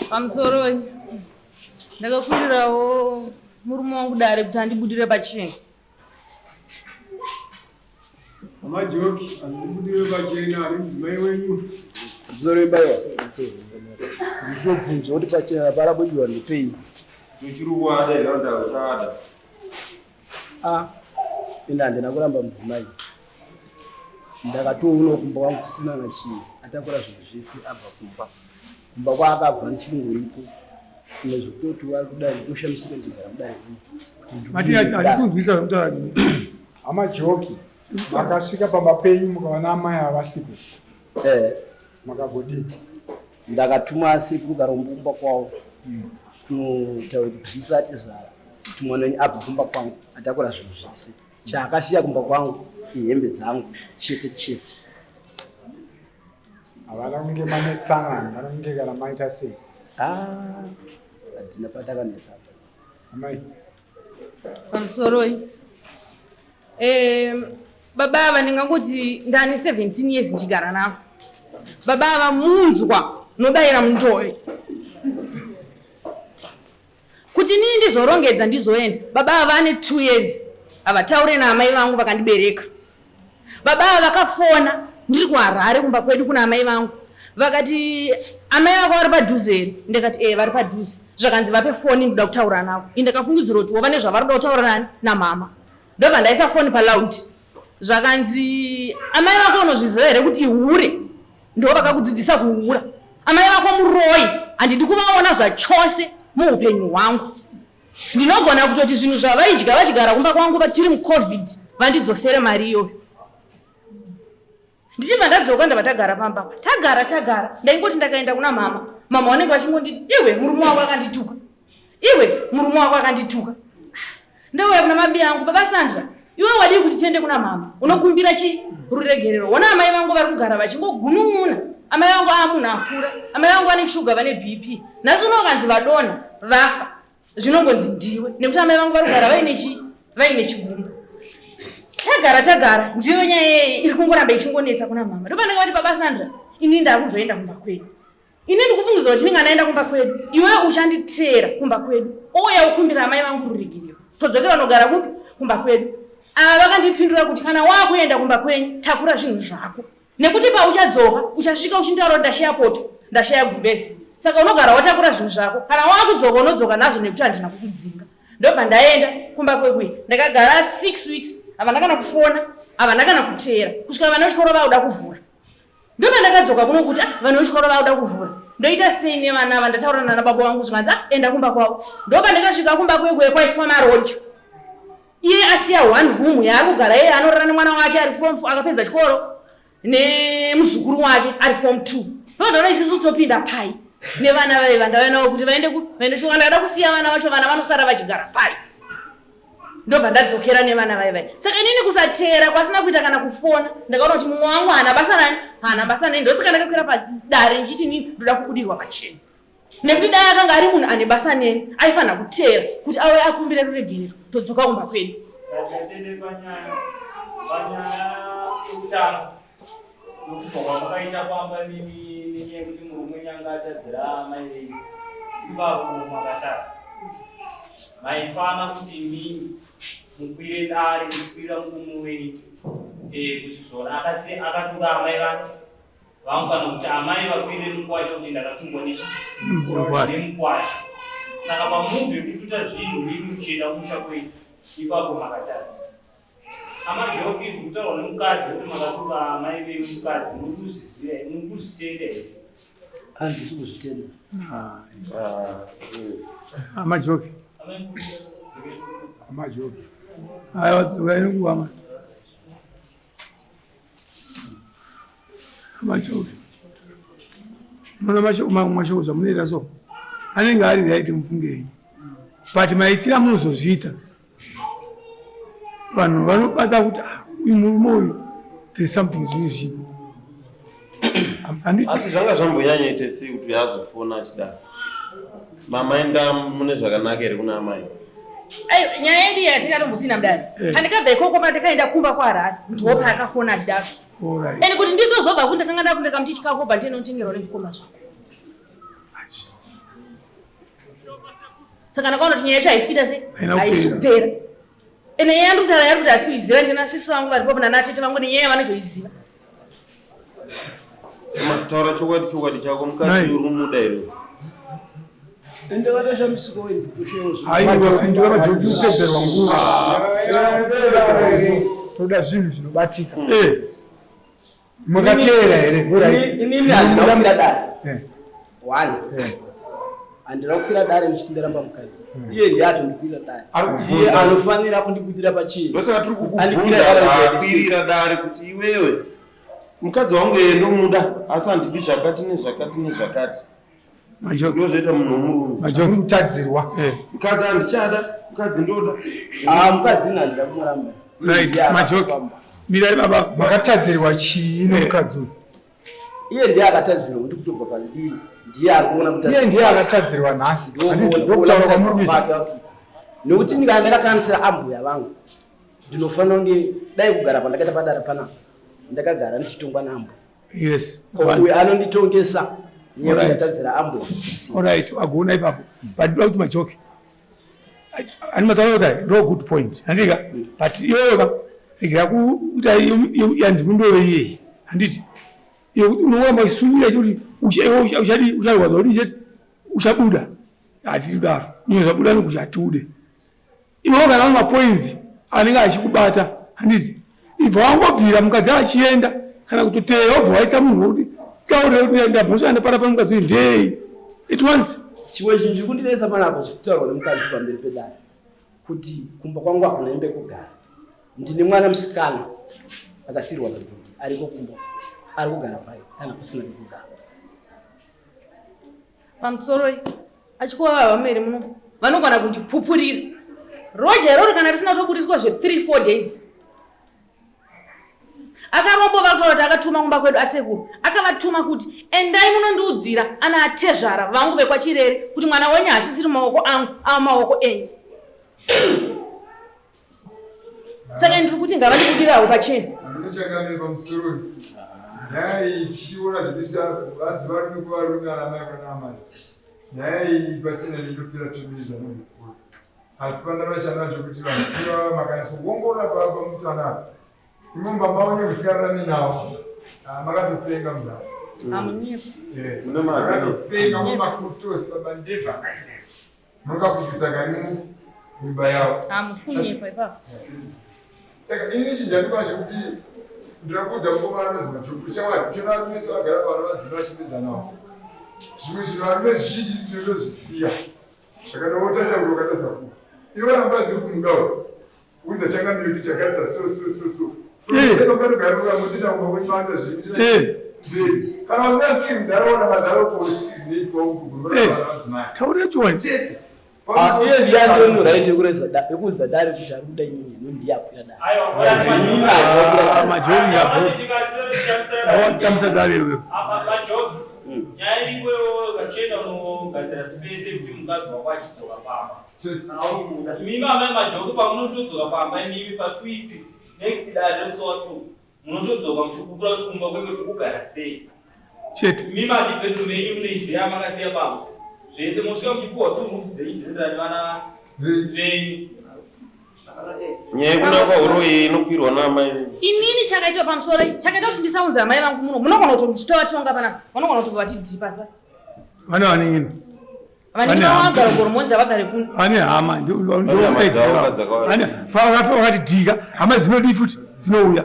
Pamusoroi, ndakakwirirawo murume wangu dare kuti andibudire pachena. Amajoki andibudire pachena ari mudzimai wenyu. Zvinorembaiwa. Nditobvunzwa kuti pachena parabudirwa ndipei. Tuchiri kuada here kana uchada? Ah, ini handina kuramba mudzimai. Ndakatoona kumba kwangu kusina na chii. Atakura zvinhu zvese abva kumba. Kumba kwaakabva ndichingoripo. Zvimwe zvekutoti vari kudai ndoshamisika ndichigara mudare. Mati handisunzwisa zvamutaura. Amajoki, makasvika pamba penyu mukaona amai havasipo. Eh, Makagodii? Ndakatuma asipo karombo kumba kwavo. Kunotaura kuti zvisati zvara. Kuti mwana wenyu abva kumba kwangu atakura zvinhu zvese. Chaakasiya kumba kwangu ihembe dzangu chete chete. Havana kunge manetsana, havana kunge kana maita sei? Ah, handina patakanetsana. Amai. Pamusoroi. Baba ava ndingangoti ndane 17 years ndichigara navo. Baba ava munzwa unobayira mundove. Kuti inini ndizorongedza ndizoenda. Baba ava vane 2 years havataure naamai vangu vakandibereka. Baba ava vakafona ndiri kuHarare kumba kwedu kuna amai vangu. Vakati amai vako vari padhuze here? Ndikati eh vari padhuze. Zvakanzi vape foni ndoda kutaura navo. Ini ndakafungidzira kuti vane zvavari kuda kutaura nani namama. Ndobva ndaisa foni paloud. Zvakanzi amai vako unozviziva here kuti ihure? Ndo vakakudzidzisa kuhura. Amai vako muroyi, handidi kuvaona zvachose muupenyu hwangu. Ndinogona kutoti zvinhu zvavaidya vachigara kumba kwangu tiri muCovid vandidzosere mari iyoyo. Ndichibva ndadzoka ndabva tagara pamba. Tagara tagara. Ndaingoti ndakaenda kuna mama. Mama vanenge vachingonditi iwe murume wako akandituka. Iwe murume wako akandituka. Ndouya kuna mabi angu baba Sandra. Iwe wadii kuti tiende kuna mama? Unokumbira chi ruregerero. Wona amai vangu vari kugara vachingogunun'una. Amai vangu aa munhu akura. Amai vangu vane shuga vane BP. Nhasi uno vakanzi vadonha vafa. Zvinongonzi ndiwe nekuti amai vangu vari kugara vaine chi vaine chigumbu. Tagara tagara ndiyo nyaya yeye iri kungoramba ichingonetsa kuna mama. Ndopanenge vati baba Sandra ini ndakumboenda kumba kwedu. Ini ndikufungidzira kuti ndinenge ndaenda kumba kwedu. Iwe uchanditeera kumba kwedu. Ouya ukumbira amai vangu ruregerero. Todzokera unogara kupi? Kumba kwedu. Ava vakandipindura kuti kana wakuenda kumba kwenyu takura zvinhu zvako. Nekuti pauchadzoka uchasvika uchintaura kuti ndashaya poto, ndashaya gumbezi. Saka unogara watakura zvinhu zvako. Kana wakudzoka unodzoka nazvo nekuti handina kukudzinga. Ndobva ndaenda kumba kwekwe. Ndakagara 6 weeks. Havana kana kufona, havana kana kuteera. Kusvika vana vechikoro vakuda kuvhura. Ndobva ndakadzoka kuno kuti ah, vanhu vechikoro vakuda kuvhura. Ndoita sei nevana ava ndataura nana baba vangu zvikanzi ah, enda kumba kwavo. Ndobva ndakasvika kumba kwekwe kwaiswa maroja. Iye asiya one room yaari kugara iye anorara nemwana wake ari form 4 akapedza chikoro nemuzukuru wake ari form 2. Ndobva isusu topinda pai nevana vaiva ndauya navo kuti vaende vaende chikoro. Ndakada kusiya vana vacho vana vanosara vachigara pai. Ndobva ndadzokera nevana vai vai. Saka inini kusateera kwasina kuita kana kufona. Ndakaona kuti mumwe wangu haana basa nani, haana basa neni. Ndosaka ndakakwira padare ndichiti inini ndoda kubudirwa pachena. Nekuti dai akanga ari munhu ane basa neni aifanira kuteera kuti auye akumbire ruregerero todzoka kumba kwedu. Ngatende panyaya panyaya yekutanga yokubva kwamakaita pamba nemi nenyaya yekuti murume nyanga atadzira amai venyu ipapo makatadza. Maifana kuti imimi mukwire dare mukwira murume wenyu kuti zvona akasiya akatuka amai vake vangu kana kuti amai vakwire mukwasha kuti ndakatukwa nemukwasha. Saka pamubve kututa zvinhu mimi muchienda kumusha kwenyu ipapo makatadza. Amajoki izvi kutaurwa nemukadzi kuti makatuka amai venyu mukadzi muri kuzviziva here? Muri kuzvitenda here? Handisi kuzvitenda. Amajoki. Amajoki. Aiwa dzokai nekuhama. Amajoki. Munoona mashoko mamwe mashoko zvamunoita so anenge ari right mufungei. But maitira munozozviita. Vanhu vanobata kuti ah, uyu murume uyu there's something zvine zvipo. Handiti Asi zvanga zvambonyanyoite sei kuti azofona achidaro? Mamaenda mune zvakanaka here kuna amai? Ayo nyaya yedu iya tikatombopinda mudare. Pandikabva ikoko pandikaenda kumba kwaHarare ndiwo paakafona achidaro. And kuti ndizozobva ku ndakanga ndakundeka muti chikafu obva ndiende unotengerwa nezvikomba zvako. Saka ndakaona kuti nyaya yacho haisi kuita sei? Haisi kupera. Ende nyaya yandiri kutaura yari kuti haisi kuiziva ndina sisi vangu varipo nana tete vangu nenyaya yavanotoiziva. Taura chokwadi chokwadi chako mukadzi uri kumuda here? Ende vakashamisika wendi kutoshewo zvo. Aiwa ndira majoki kupedzerwa nguva. Toda zvinhu zvinobatika. Eh. Mukateera here? Right. Inini handina kukwira dare. Eh. One. Eh. Handina kukwira dare ndichiti ndaramba mukadzi. Hmm. Iye ndiye atondikwira dare. Ndiye anofanira kundibudira pachena. Ndosaka tiri kukubvunza kwirira dare kuti iwewe mukadzi wangu iye ndomuda asi handidi zvakati nezvakati nezvakati. Ndozvoita munhu womurume. Majoki kutadzirwa. Eh. Mukadzi handichada, mukadzi ndoda. Ah, mukadzi ini handida kumuramba. Right, majoki. Mirai baba. Makatadzirwa chii nemukadzi uyu? Iye ndiye akatadzirwa kuti kutobva pandiri. Ndiye ari kuona kuti Iye ndiye akatadzirwa nhasi. Handiti ndokutaura kwamuri kuita. Nekuti ndikanga ndakakanisira ambuya vangu ndinofanira kunge dai kugara pandakaita padara panapa ndakagara ndichitongwa naambuya. Yes. Uyu anonditongesa nyaya ambuya. All right, wagona ipapo. But ndoda kuti majoki. Ani mataura kuti ndo good point. Handika? But iwewe ka regera kuita yanzi mundove iyeyi. Handiti? Iwe unoramba uchisungirira chekuti uchadi ucharwadza kuti chete uchabuda. Hatidi kudaro. Iwe zvabuda nekuti hatiude. Iwe kana une mapoints anenge achikubata handiti ibva wangobvira mukadzi achienda kana kutoteera wobva waisa munhu wekuti taurire kuti ndabvunza ndapara pano mukadzi uyu ndei it once chimwe chinhu chiri kundinetsa panapa zvekutaurwa nemukadzi pamberi pedare kuti kumba kwangu hakuna imba yekugara ndine mwana musikana akasirwa nadhodhi ariko kumba ari kugara pai kana pasina pekugara Pamusoroi achikova vamere muno vanogona kundipupurira roja iroro kana risina kutoburitswa zve 3 4 days akarombo vakutaura kuti akatuma kumba kwedu asekuru akavatuma kuti endai munondiudzira ana atezvara vangu vekwachirere kuti mwana wenyu haasisiri maoko angu ava maoko enyu saka ndiri kuti ngavandibudirawo pachena Changamire pamusoro nyaya iyi tichiona zvibisa vanzi varume kuvarume ana mai kuna amai nyaya iyi pachena inotopera tumiriza nemukuru asi pandava chanacho kuti vanhu tiva makanyatsokuongorora pamutu anapa imo mumba mavo nyekusikararame nawo ah, makatopenga mudhara makatopenga mumakutosi baba ndeva Munokakwikisa kari muimba yavo. Hamusi kunyepa ipapo. Saka ini chinjandikwa chekuti ndirakuudza mukomana anonzi Majuku shamwari uchiona varume vese vagara pano vadzima vachipedza nawo. Zvimwe zvinhu varume zvizhinji isu tinotozvisiya. Zvakanootasa kuti wakatasa ku. Iwe ramba ziri kumuda uyu. Udza changamire kuti chakarisa so so so so. Taura chokwadi. Ah, iye ndiye andoni right yekureza yekuudza dare kuti ari kuda inini no ndiye akwira dare. Ah, majoni apo. Awatambisa dare iwe. Apa majoki. Nyaya iripo kachena unogadzira space yekuti mukadzi wako achidzoka pamba. Imimi amai majoko pamunotodzoka pamba imimi pa two weeks next dare remusi wa two munotodzoka muchikukura kuti kumba kwenge tikugara sei chete imimi ati bedroom yenyu munoiziva makasiya pamba zvese mosvika muchipuwa two rooms dzenyu dzinoenderana nevana venyu nyaya yekunakwa huroyi inokwirwa naamai inini chakaitwa pamusoro chakaita kuti ndisaunza amai vangu muno munogona kutovatonga panapa vanogona kutobva vatidhipasa vana vanin'ina vane hama pavakafa vakati dhika hama dzinodii futi dzinouya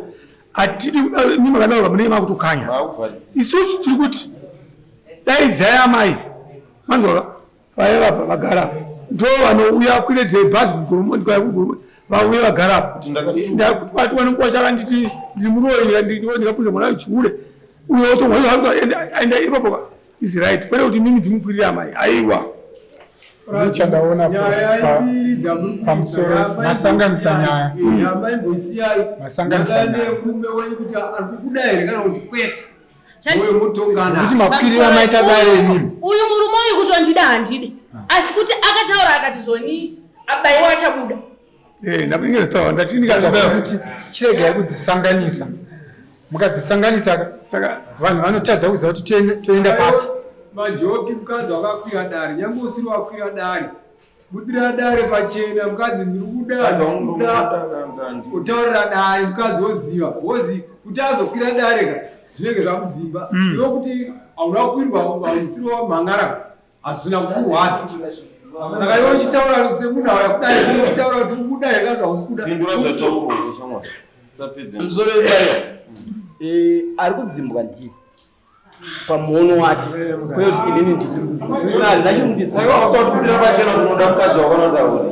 hatidi imi makadaura munenge makutokanya isusu tiri kuti daidzai amai manzwaka vaya vabva vagara ndo vanouya kwiredze bhazi kugoromondi kwaya kugoromondi vauye vagara apo ndakutwatwa nenguva chakanditi ndiri muroyi ndikapunza mwana wechihure uyo otomwa enda ipapo is right kwete kuti mimi dzimukwirira amai aiwa chandaona pamusoro masanganisa nyaya masanganisa nyaya kuti makwirira maita dare imimi uyu murume uyu kuti wandida handidi asi kuti akataura akati zvoni abaiwa achabuda eh, kuti chiregai kudzisanganisa. Mukadzisanganisa saka vanhu vanotadza kuziva kuti toenda papi. Majoki mukadzi wakakwira dare, nyange usiri wakwira dare. Budira dare pachena mukadzi ndiri kuda kuda kutaurira dare mukadzi woziva wozi kuti azokwira dare ka zvinenge zvamudzimba mm. iwe kuti hauna kukwirwa usiri wamhangara hazvina kukurwadza saka iwe uchitaura semunhu auya kudai uchitaura kuti uri kuda here kana kuti hausi kuda musoro wembayo eh, ari kudzimbwa ndiye pamuono wake kwete kuti inini ndirikudzimbwa pachena kunoda mukadzi wako notaura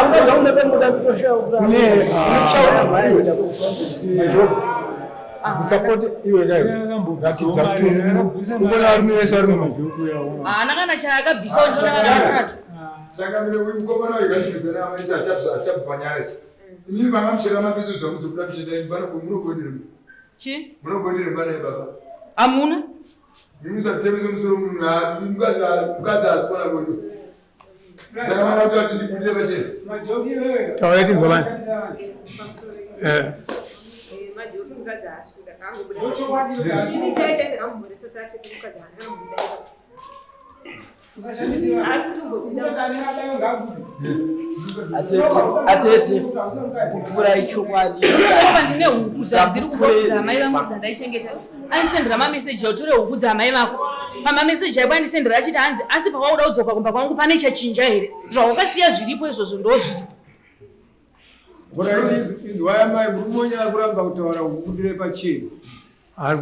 mukadzi wangu ndakamuda kutoshaura Musapote iwe kai. Ratidza kuti unoona varume vese vari mumajoko. Haana kana chaakabvisa ndina vana vatatu. Changamire uyu mukomana uyu kandipedza naamaisa achabva achabva panyara ichi. Imimi vanga muchera mabiso zvamuzobuda muchienda imi pano munogondere. Chi? Munogondere mbana baba. Hamuna. Mimi musatemese musoro munhu asi mukadzi mukadzi asi kwana bondo. Saka mwana kuti ati ndibudire pachena. Taura tinzwa bani. Eh. Atete kupura ichokwadi. Apa ndine huku dzandiri kupa dzamai vangu dzandaichengeta. Andisendera mameseji utore huku dzamai vako. Pamameseji aipo andisendera achiti hanzi asi pawauda kudzoka kumba kwangu pane chachinja here? Zvawakasiya zviripo izvozvo ndozviripo. Inzwai amai murume wenyu ari kuramba kutaura hukubudire pachena.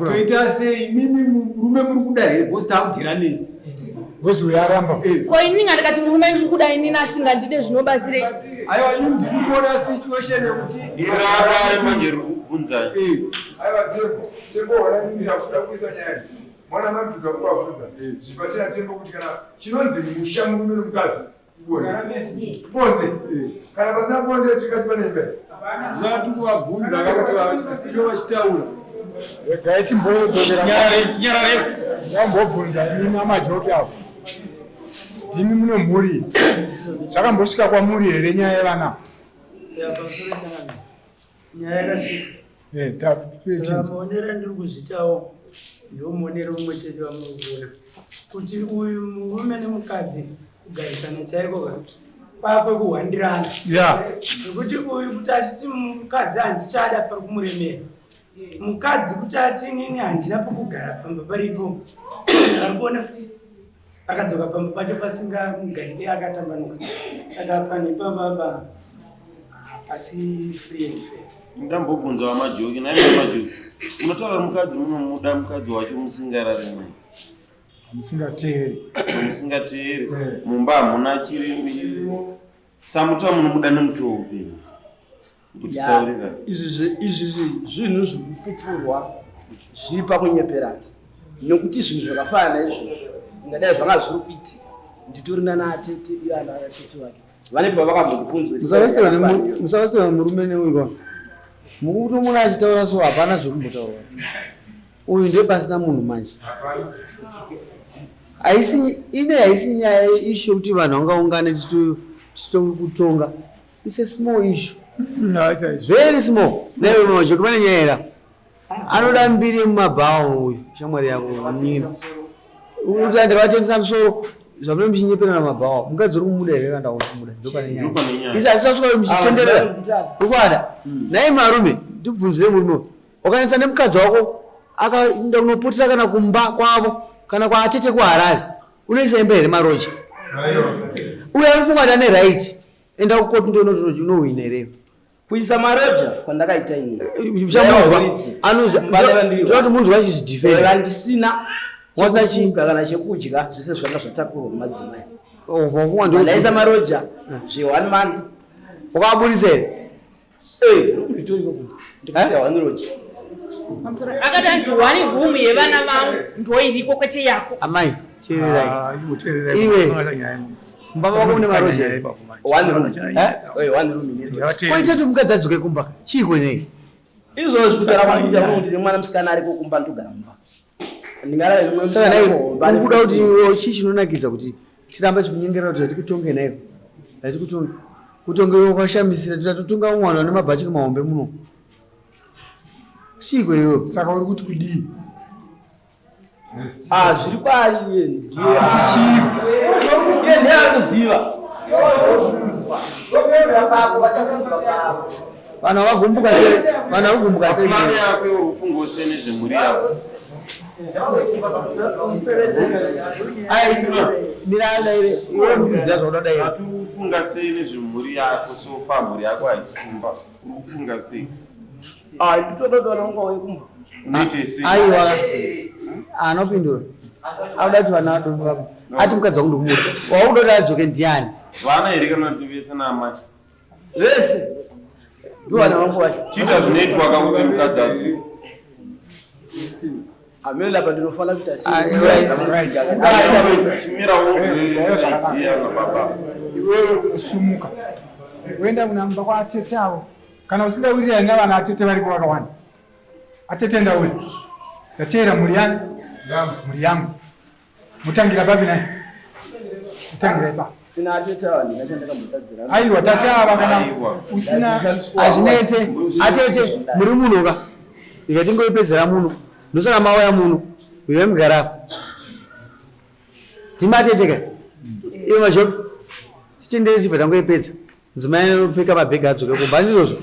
Toita sei imimi murume muri kuda here bhosi takudhira nei? Bhosi uyo aramba. Eh. Ko inini ndikati murume ndiri kuda inini asingandide zvinobatsirei? Aiwa inini ndiri kuona situation yekuti irara manje riri kubvunzai. Eh. Aiwa tembo tembo hona inini ndakuda kuisa nyaya. Mwana mabvunza kuvabvunza. Eh. Zvipachena tembo kuti kana chinonzi musha murume nomukadzi bonde bonde kana pasina bonde tikati pane imba Saka tikuvabvunza kuti ivo vachitaura. Regai timbodzokera. Tinyarare, tinyarare. Ndambobvunza imimi amajoki avo. Ndimi mune mhuri. Zvakambosvika kwamuri here nyaya yevana? Ya pamusoro changamire. Nyaya yakasvika. Eh, Saka maonero andiri kuzviitawo ndiwo muonero mumwe chete wamuri kuona kuti uyu murume nemukadzi kugarisana chaiko ka kwakwekuhwandirana nekuti uyu kuti achiti mukadzi handichada pari kumuremera mukadzi kuti ati inini handina pokugara pamba paripo ari kuona futi akadzoka pamba pacho pasingamugarike akatambanuka saka panhu ipapapa hapasi free and fair. Ndambobvunza vamajoki nai vamajoki munotaura mukadzi munomuda mukadzi wacho musingarari naye Musingateeri. Musingateeri. Mumba hamuna chiri samuta munomuda nemutoo upi? Kutitaurira. Izvi izvi zvinhu zvikupupurwa zviri pakunyeperana nokuti zvinhu zvakafanana naizvozvo ingadai zvanga zviri kuitika nditori nana atete iye ana atete vake vane pavakambondibvunza Musavasitira murume neuyu kona. Mukutomuona achitaura so hapana zvekumbotaurwa. Uyu ndiye pasina munhu manje. Haisi ine haisi nyaya yeissue yekuti vanhu vangaungane tichitokutonga. It's a small issue. Very small. Naiwe majoki pane nyaya here? Anoda mbiri yemumabhawa uyu shamwari yako nyina. Unoita ndakavatengesa musoro zvamunenge muchinyeperana mabhawa. Mukadzi uri kumuda here kana ndausi kumuda? Ndopane nyaya. Isi asisasvika muchitenderera. Ukwada. Nhai marume ndibvunzire murume uyu. Wakanetsa nemukadzi wako akaenda kunopotera kana kumba kwavo kana kwaatete kuHarare. Unoisa imba here maroja? Uyo anofunga kuti ane right. Enda kukoti ndono unohwina here? Kuisa maroja kwandakaita ini. Muchamunzwa anozwa ndinoti munzwa achizvidefenda. Handisina Wasina chii? chekufuga kana chekudya zvese zvanga zvatakurwa mumadzimai. Wafunga ndo Ndaisa maroja zve one month. Wakaburitsa here? Eh, room ritori ikoko. Ndikusiya one roja. Akati hanzi one room yevana vangu ndoiriko kwete yako. Amai, teererai. Iwe. Mumba mako mune maroja here? One room. Eh? Eh, one room ine roja. Koita kuti mukadzi adzoke kumba. Chiiko nei? Izvozvi kutaura kwangu kuita kuti ndine mwana musikana ariko kumba ndogara mumba. Ndingarara nemwana Saka musikana nhai kuhomba ane uri kuda kuti 15. iwe chii chinonakidza kuti tiramba tichikunyengerera kuti hatikutonge nhaiko? Hatikutonge. Kutonge iwe kwashamisira tinototonga mwana une mabhachi mahombe muno. Chiiko iwewe? Saka uri kuti kudii? Ah, zviri kwaari iye ndiye. Kuti chii? Iye ndiye ari kuziva. Vanhu vakagumbuka sei? Vanhu vakagumbuka sei? Mari yako iwe ufunge sei nezvemhuri yako. Ai, mira daire. Iwe uri kuziva zvaunoda daire. Ati ufunga sei nezvemhuri yako so far mhuri yako haisi kumba. Uri kufunga sei? Ah, nditoda kuti vana vangu vauye kumba. Unoite sei? Aiwa. Anopindura. Akuda kuti vana vatomuka. Ati mukadzi wangu ndikumuda. Wakuda kuti adzoke ndiani? Vana here kana kuti vese naamai? Vese. Ndivo vana vangu vacho. Chiita zvinoitwa ka kuti mukadzi adzoke. Amene apa ndinofanira kuita sei? Ah, iwe- Chimira woziya nababa. Iwewe kusumuka woenda kunamba kwaatete avo kana usingawirirani navana atete variko vakawanda atete ndauya ndateera mhuri yangu mhuri yangu mutangira papi naye mutangira ipapo Tina atete ava ndina chandakambotadzira. Aiwa tate ava kana Aiwa. usina Hazvinetse. Atete muri muno ka. Ikatingoipedzera muno. Ndosaka mauya muno. Uye mugara apa. Timatete ka. Iwe majoki. Titendere tibva tangoipedza. Mudzimai anopfeka mabhegi adzoke kumba ndizvozvo.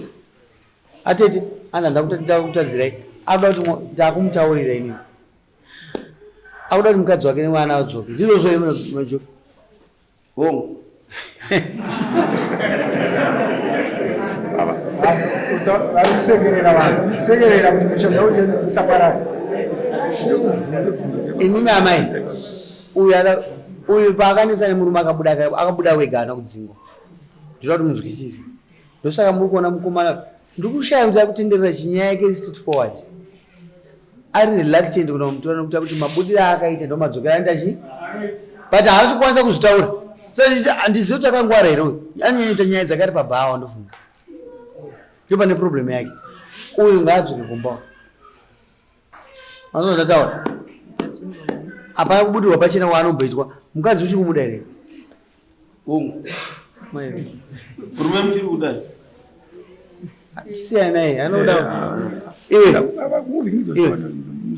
Atete anzi ndakutadzirai. Akuda kuti ndakumutaurira inini. Akuda kuti mukadzi wake nemwana adzoke. Ndizvozvo here majoki? Hongu. Vari kusekerera vanhu sekerera kuti mishonga usaparara. Imimi amai uyu uyu paakanetsa nemurume akabuda akabuda wega haana kudzingwa. Ndinoda kuti munzwisise. Ndosaka muri kuona mukomana ndiri kushaya kuti akutenderera chinyaya yake iri straight forward. Ari reluctant kuna kumutora nekuti akuti mabudiro aakaita ndo madzokera anoita chii? But haasi kukwanisa kuzvitaura. So handizivi kuti akangwara here uyu. Anonyanyoita nyaya dzake ari pabhawa ndofunga. Ndipo pane problem yake. Uyu ngaadzoke kumba. Mazona ndataura. Hapana kubudirwa pachena waanomboitwa. Mukadzi uchiri kumuda here? Hongu. Murume muchiri kuda? Siyana naye anoda. Iwe. Iwe.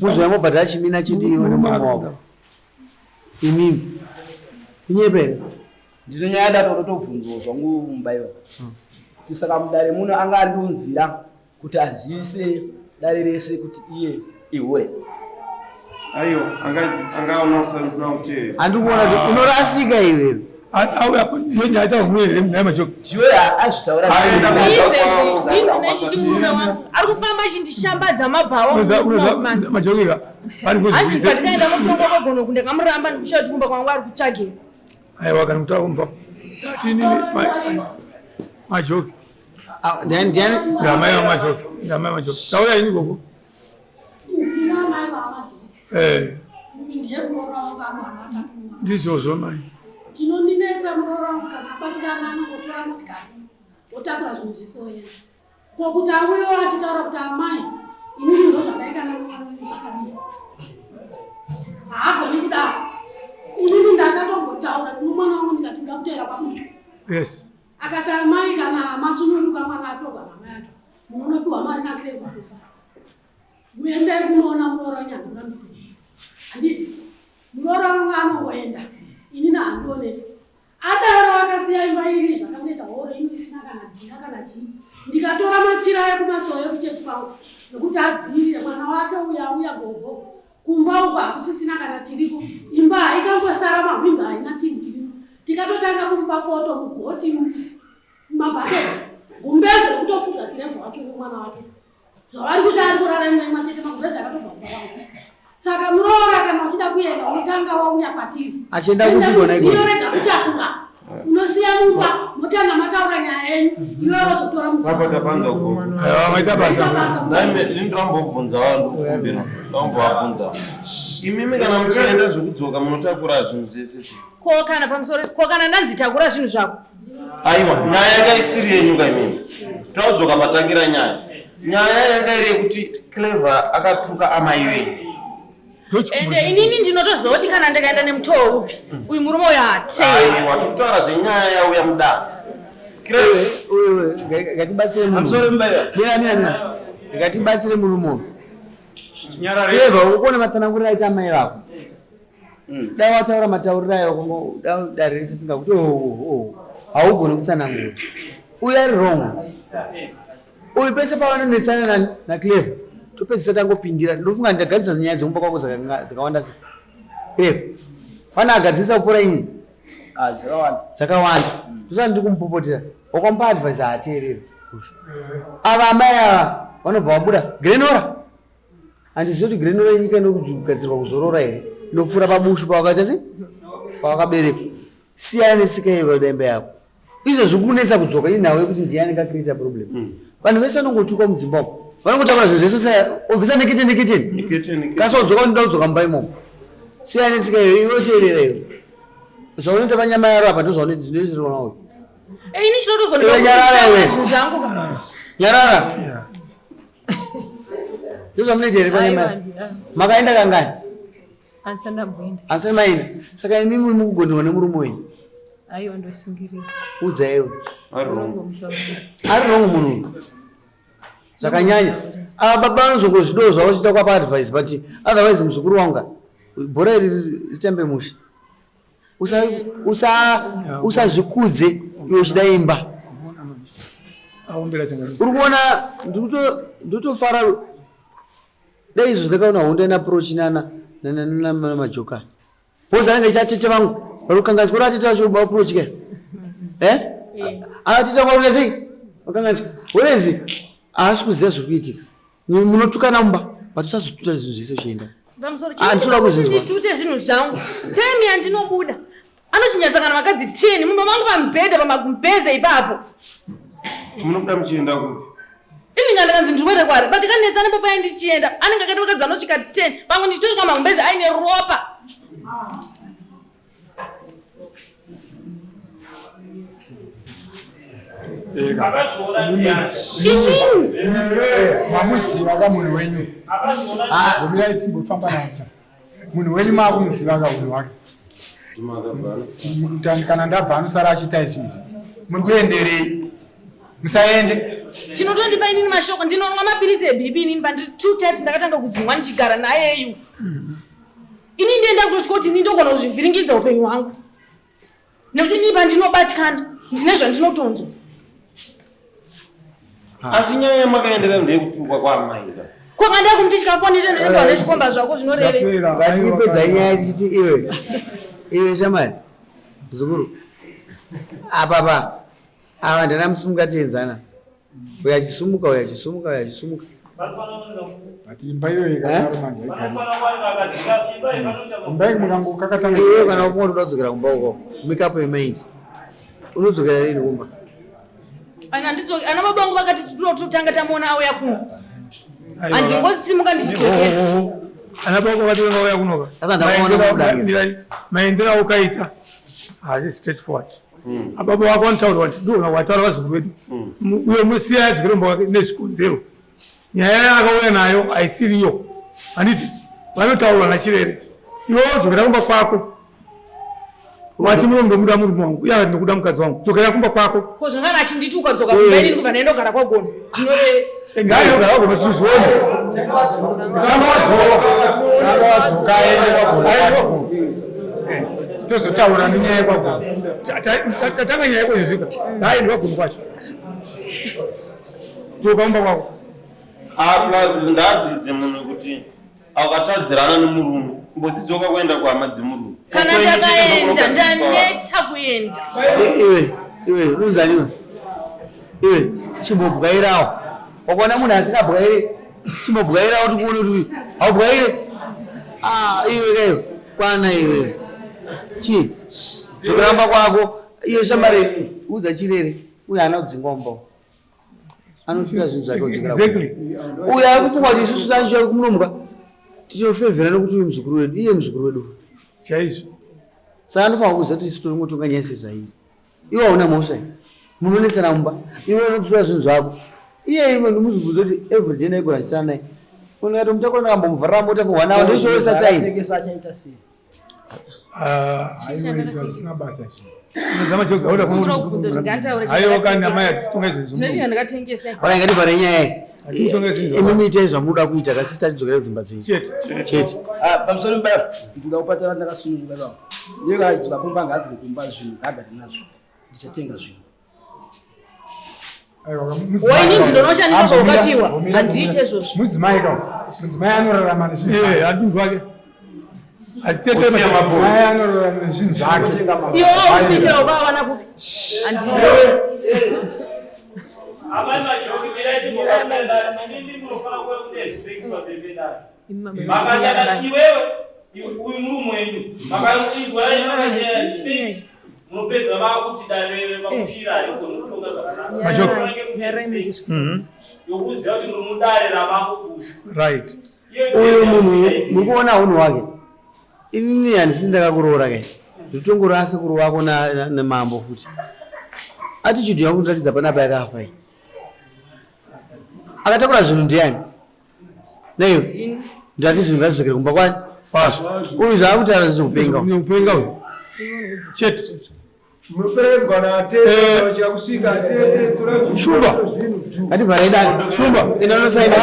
Muzouya mobhadhara chimina chedu iwe nemurume wako. Imimi. Kunyepera. Ndine nyaya ndatotobvunzwa zvangu mubaiwa. Kuti saka mudare muno anga andiunzira kuti azivise dare rese kuti iye ihure. Aiwa, angaona usina kuteerera. Handiri kuona kuti unorasika iwewe. Auya ndonyaita humwe here muna majoki. Ndiwe azvitaura. Izvezvi ini ndine murume wangu ari kufamba achindishambadza mabhawa Majoki ka. Hanzi pandikaenda mutongo kwagono kundakamuramba ndikushaya kuti kumba kwangu ari kutsvagei. Aiwa kana kutaura kumba. Ndati inini majoki. Ah, ndiani ndiani? Ndamai vamajoki. Ndamai majoki. Tauya ini gogo. Eh. Ndizvozvo mai. Chinondinetsa muroora wangu kana abatikana anongotora motikari otakura zvinhu zvese oenda. Ko kuti auyewo achitaura kuti amai inini ndozvakaita nemwana wenyu zvakadii. Haagoni kudaro. Inini ndakatombotaura kune mwana wangu ndikati ndoda kuteera kwabuya. Yes. Akati amai kana masununguka mwana atorwa namai acho munonopiwa mari naKireva kufa. Muendai kunoona muroora wenyu handirambidzei. Handiti muroora wangu anongoenda inini handioneki. Adaro akasiya imba iri zvakangoita horo ino isina kana jira kana chii. Ndikatora machira ekumasowe ekuchechi kwangu nekuti adziirire mwana wake uya auya gogo. Kumba uko hakusisina kana chiriko. Imba haikangosara mahwindo haina chinhu chirimo. Tikatotanga kumupa poto mugoti mabhaketi gumbeze rekutofuga kirevha wake nemwana wake. Zvavari kuita ari kurara imba imwe chete magumbeze akatobva kumba kwangu. Saka muroora kana uchida kuenda unotanga wauya kwatiri. Achienda kupi kona iko? Mudziyo rega kutakura. Unosiya mumba motanga mataura nyaya yenyu iwe wozotora mudziyo. Papa tapanza gogo. Aiwa maita basa. Naime ini ndambobvunza vanhu kukumbira. Ndambovabvunza. Imimi kana muchienda zvekudzoka munotakura zvinhu zvese sei? Ko kana pamusoro ko kana ndanzi takura zvinhu zvako. Aiwa, nyaya yanga isiri yenyu ka imimi. Todzoka matangira nyaya. Nyaya yanga iri yekuti Clever akatuka amai venyu. Ende inini ndinotoziva kuti kana ndikaenda nemutoo upi uyu murume uyu haatei. Aiwa, tikutaura zvenyaya yauya mudare. Uyu ngatibatsire murume. Pamusoro mubaiwa. Mira mira mira. Ngatibatsire murume uyu. Clever, ukuona matsananguriro aita amai vako. Dai wataura matauriro ayo kungo dare rese singakuti oh, oh, oh. Haugoni kutsanangura. Uyu ari wrong. Uyu pese pavanonetsana nani naClever topedzisa tangopindira. Ndofunga ndagadzisa nyaya dzemumba kwako dzakawanda sei. Clever. Pane agadzirisa kupfuura ini? Ah, dzakawanda. Dzakawanda. Ndosaka ndiri kumupopotera. Wakamupa advice haateereri. Ava amai ava vanobva vabuda Grenora. Handizivi kuti Grenora yenyika inogadzirwa kuzorora here? Inopfuura pabushu pawakaita sei? Pawakaberekwa. Siyana netsika iyo ukaida imba yako. Izvo zvikunetsa kudzoka inhau yekuti ndiani akacreata problem. Vanhu vese vanongotukwa mudzimba umu. Vanongotaura zvinhu zvese se obvisa nekete nekete. Kasi wodzoka unoda kudzoka mumba imomo. Siyana netsika iyo iwe teerera iwe. Zvaunoita panyama yaro apa ndozvaunoita zvinoitirwa uyu. Eh, ini chinotozoona Iwe nyarara iwe. zvinhu zvangu. Nyarara. Ndozvamunoita here panyama yaro? Makaenda kangani? Handisati ndamboenda. Handisati maenda. Saka imimi mukugoniwa nemurume wenyu. Aiwa ndosungirira. Udza iwe. Ari wrong. Ari wrong munhu uyu. Zvakanyanya. Ava baba vanozongozvidawo zvavo chiita kwapa advice but otherwise muzukuru wangu bhora iri ritambe mushe. Usazvikudze iwe uchida imba. Uri kuona ndotofara dai izvo ndakaona hondo ina approach nana nana majoka. Boss anenge achiti atete vangu vari kukanganiswa uri atete vacho ba approach ke. Eh? Atete vangu vari sei? Vakanganiswa. Whereas haasi kuziva zviri kuitika. Munotukana mumba but usazotuta zvinhu zvese uchienda. Pamusoro Ah, ndinoda kuzvinzwa. nditute zvinhu zvangu. Temi yandinobuda. Anochinyatsa kana vakadzi 10 mumba mangu pamubhedha pamagumbeze ipapo. Munobuda muchienda kupi? Ini nga ndakanzi ndiri kuenda kwari but kanetsa nepo paya ndichienda anenge akaita vakadzi vanosvika 10 pamwe ndichitosvika magumbeze aine ropa. Mamuziva ka munhu wenyu? Gomirai timbofamba nacho. Munhu wenyu makumuziva ka unhu hwake? Kana ndabva anosara achiita izvi izvi. Muri kuenderei? Musaende. Chinotondipa inini mashoko ndinonwa mapiritsi eBP inini pandiri 2 types ndakatanga kudzingwa ndichigara nayeyu. Ini ndienda kutotya kuti ini ndogona kuzvivhiringidza upenyu hwangu. Nekuti inini pandinobatikana ndine zvandinotonzwa. Asi nyaya yamakaendera ndeyekutukwa kwaamai ka. Kwakanda kumuti chikafu ndite nditenga nezvikomba zvako zvinoreve. Ngatipedza nyaya tichiti iwe. Iwe shamwari. Muzukuru. Apa pa. Ava ndana musimuka tienzana. Uya achisumuka, uya achisumuka, uya achisumuka. But imba iyoyo ikadaro manje haigari. Imba iyi mukangokakatana. Iwe kana ufunga kuti unodzokera kumba uko, make up your mind. Unodzokera rini kumba? Ana ndidzoke ana baba vangu vakati totanga tamuona auya kuno. Handingosimuka ndichidzokera. Ana baba vakati vauya kunoka. Sasa ndakaona muda. Maendero aukaita haasi straight forward. Ababa wako vanotaura kuti ndona wataura vazukuru vedu. Uyo musiya adzokere kumba kwake nezvikonzero. Nyaya yaakauya nayo haisiriyo. Handiti vanotaurwa naChirere. Iwe wodzokera kumba kwako. Wati muno ndomuda murume wangu. Iye akati ndokuda mukadzi wangu. Dzokera kumba kwako. Ko zvangana achinditi ukadzoka kumba inini kubva ndaendogara kwaGono. Zvinoreve. Ngaindogara kwaGono tizvione. Tanga aende kwaGono. Tozotaura nenyaya yekwaGono. Tatanga nyaya yekwezvika. Ngaende kwaGono kwacho. Dzoka kumba kwako. Ah, plus ngaadzidze munhu kuti akatadzirana nemurume mbodzidzoka kuenda kuhama dzemurume. Kana ndakaenda ndaneta kuenda. Iwe, iwe, unonzani iwe? Iwe, chimbobwairawo. Wakaona munhu asingabwaire, chimbobwairawo tikuone kuti haubwaire. Ah, iwe kaiwe, kwana iwe. Chi, dzokera kumba kwako. Iye shamwari, udza Chirere, uyo haana kudzingwa mumba umu. Anotoita zvinhu zvake kudzokera kumba. Exactly. Uyo ari kufunga kuti isusu tachiuya kumunomuka tichofevhera nekuti uyu muzukuru wedu, iye muzukuru wedu. Chaizvo. Saka anofanira kuziva kuti isu toringotonga nyaya sezvairi. Iwe hauna mhosva iyi. Munonetsana mumba. Iwe unotora zvinhu zvako. Iye iwe ndimuzvibvunza kuti every day ndaigona achitana naye. Unokatomutakura ndakambomuvharira mota for 1 hour ndoichowesta time. Atengesa achaita sei? Ah, Aiwa izvo zvisina basa izvo. Kumbira kubvunza kuti nganditaure Aiwa kana mai atitonga izvezvi. Zvinoita ndakatengesa. Ora ngativhare nyaya iyi. Imi muitei zvamunoda kuita kasi tatidzokera kudzimba dzenyu. Chete. Ah, pamusoro mbayo ndikuda kupatara ndakasununguka baba. Iye kaadzoka kumba ngaadzoke kumba zvinhu ngaagare nazvo. Ndichatenga zvinhu. Waini ndinonoshandisa zvaukapiwa. Handiite izvozvo. Mudzimai ka. Mudzimai anorarama nezvinhu. Eh, handinhu wake. Mudzimai anorarama nezvinhu zvake. Iwe waupikira ukawana kupi? Handiite. Amai majoki mirai timbobatsira inini munofanira kuve mune respect pamberi pedare. Makachata iwewe uyu murume wenyu makainzwa makashaya respect munopedza vakuti dare vakushira harigoni kutonga zvakanaka. Majoki. Yokuziva kuti muri mudare ramambo Bushu. Right. Uyu munhu muri kuona hunhu hwake. Inini handisi ndakakuroora kai. Ndotongorasa sekuru wako namambo futi. Attitude yangu ndiratidza panapa yakafa iyi. Akatakura zvinhu ndiani? Neyo. Ndati zvinhu ngazidzokere kumba kwani? Kwazvo. Uyu zvaakutaura zvekupenga. Kupenga uyu. Chete. Munoperekedzwa natete eh. Kusvika tete tora Shumba. Ngativharai dare. Shumba. Inonosaina.